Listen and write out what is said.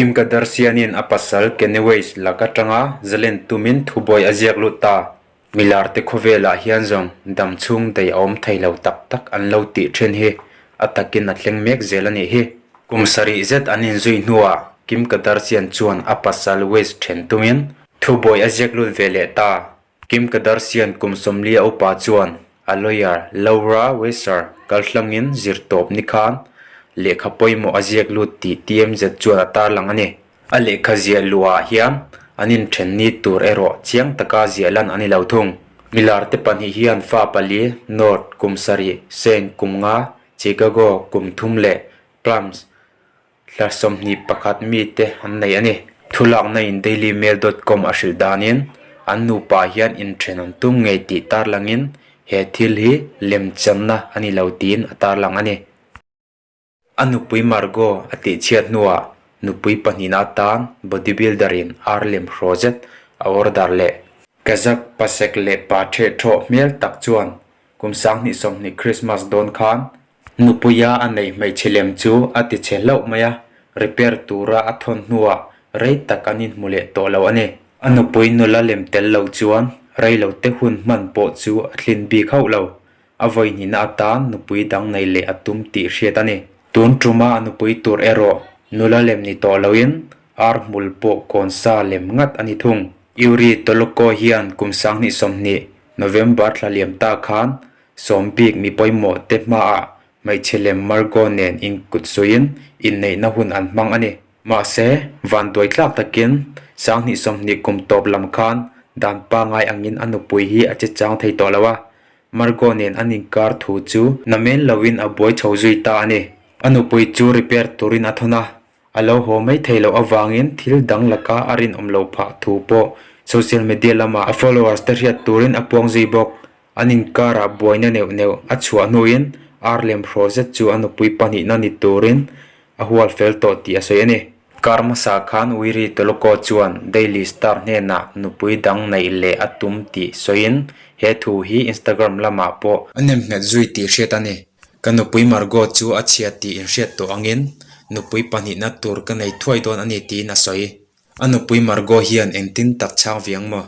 Kim Kardashian-in a pasal Kanye West lak atanga zalen tumin thubuai a ziak lut ta. Milarte khawvelah hian zawng dam chhung daih a awm thei lo tak tak an lo tih thin hi a takin a thleng mek zel a nih hi. Kum sarih zet an inzui hnuah Kim Kardashian chuan a pasal West then tumin thubuai a ziak lut ve leh ta. Kim Kardashian kum 40 a upa chuan a lawyer Laura Wasser kalhlangin zirtawp ni khan lehkha pawimawh a ziak lut tih TMZ chuan a tarlang a ni. A lehkha ziah luhah hian an inthen ni tur erawh chiang taka ziah lan a ni lo thung. Milarte pahnih hian fa pali, North kum sarih, Saint kum nga, Chicago kum thum leh Plums thla 21 mite an nei a ni. Thulakna in dailymail dot com a hrilh danin an nupa hian inthen an tum ngei tih tarlangin he thil hi lemchanna a ni lo tiin a tarlang a ni. A nupui Margot a tihchhiat hnuah nupui pahnihna atan bodybuilder in ar lem hraw zet a order leh. Kazakh pasek leh pa thehthawh hmel tak chuan kum 2020 Christmas dawn khan nupuia a neih hmeichhe lem chu a ti chhe hlauh mai a, repair tura a thawn hnuah rei tak an inhmu leh tawh lo a ni. A nupui nula lem tel lo chuan rei lo te hun hman pawh chu a thlin bik hauh lo. A vawihnihna atan nupui dang nei leh a tum tih hriat a ni. Tun tuma a nupui tur erawh nula lem ni tawh loin ar hmul pawh kawn sa lem ngat a ni thung. Yuri Toloko hian kum 2020 November thla liam ta khan sawm bik mi pawimawh te hmaah hmeichhe lem Margot nen inkut suiin inneihna hun an hmang a ni. Mahse, vanduai tlak takin 2020 kum tawp lam khan dan pangai angin a nupui hi a che chang thei tawh lo a, Margot nen an inkar thu chu namen loin a buai chho zui ta a ni. A nupui chu repair turin a thawn a, a lo haw mai thei loh avangin thil dang laka a rinawm lo phah thu pawh social media lamah a followers te hriat turin a puang zui bawk. An inkarah buaina neuh neuh a chhuah hnuin ar lem hraw zet chu a nupui pahnihna ni turin a hual fel tawh tih a sawi a ni. Kar hmasa khan Uiri Toloko chuan Daily Star hnenah nupui dang neih leh a tum tih sawiin he thu hi Instagram lamah pawh a nem nghet zui tih hriat a ni. Ka nupui Margot chu a chhia tih inhriat tawh angin nupui pahnihna tur ka nei thuai dawn a ni tiin a sawi. A nupui Margot hian engtin tak chhang ve ang maw?